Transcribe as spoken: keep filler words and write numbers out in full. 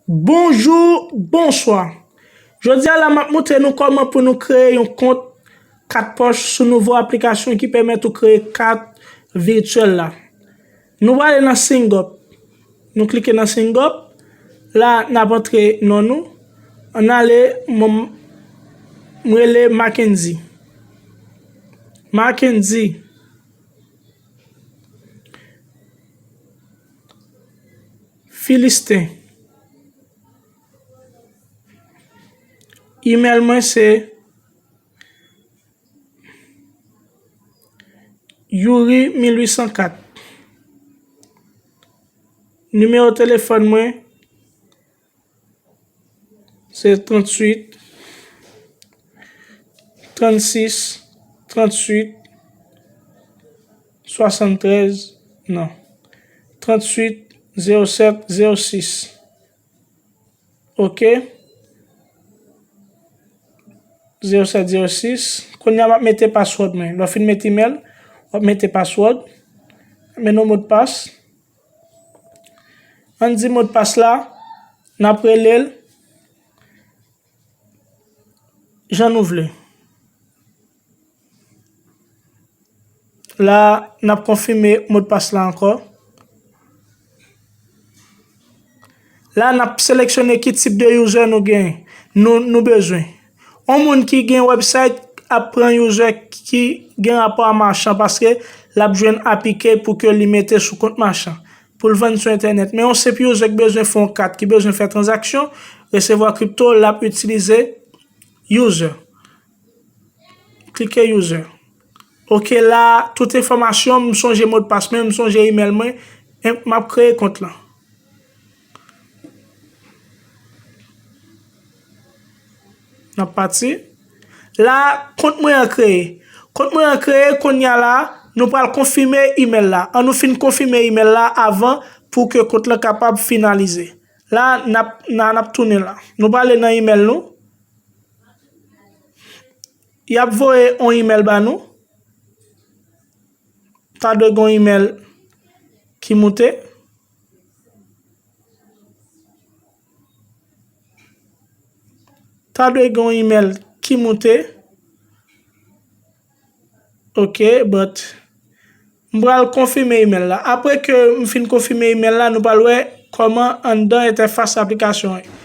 Bonjou, bonswa. Jodi a la, m ap montre nou kòman pou nou kreye yon kont kat pòch sou nouvo aplikasyon ki pèmèt ou kreye kat vityèl la. Nou prale nan SingUp. Nou klike nan SingUp. La, n ap antre non nou. Ann ale, mwen, m rele Mackendy. Mackendy. Filisten. Imèl mwen se Youri mil uit san kat. Nimewo telefòn mwen se tranntuit, trannsis, tranntuit, swasanntrèz, non, tranntuit, zewo sèt, zewo sis. Oke. Zewo sèt zewo sis. Kounye a, m ap mete password mwen. Lè w fin mete imèl, w ap mete password. Men nou modpas. Ann di modpas la, n ap rele l jan nou vle. La, n ap konfime modpas la ankò. La, n ap seleksyone ki tip de user nou gen, nou, nou bezwen. Yon moun ki gen website ap pran user ki gen rapò a machan paske l ap jwenn A P K pou ke li mete sou kont machan, pou l vann sou entènèt. Men yon senp user ki bezwen fè yon kat, ki bezwen fè tranzaksyon, resevwa kripto, l ap itilize user. Klike user. Oke, la, tout enfòmasyon, m sonje modpas mwen, m sonje imèl mwen, e m ap kreye kont lan. N ap pati. La, kont mwen an kreye. Kont mwen an kreye, kounye a la, nou pral konfime imèl la. An nou fin konfime imèl la avan pou ke kont lan kapab finalize. La, n ap, n a, n ap tounen la. Nou prale nan imèl nou. Y ap voye yon imèl ba nou. Ta dwe gen yon imèl ki moute. Ta dwe gen yon imèl ki moute. Ok, but m pral konfime imèl la. Apre ke m fin konfime imèl la, nou pral wè kòman anndan entèfas aplikasyon an ye.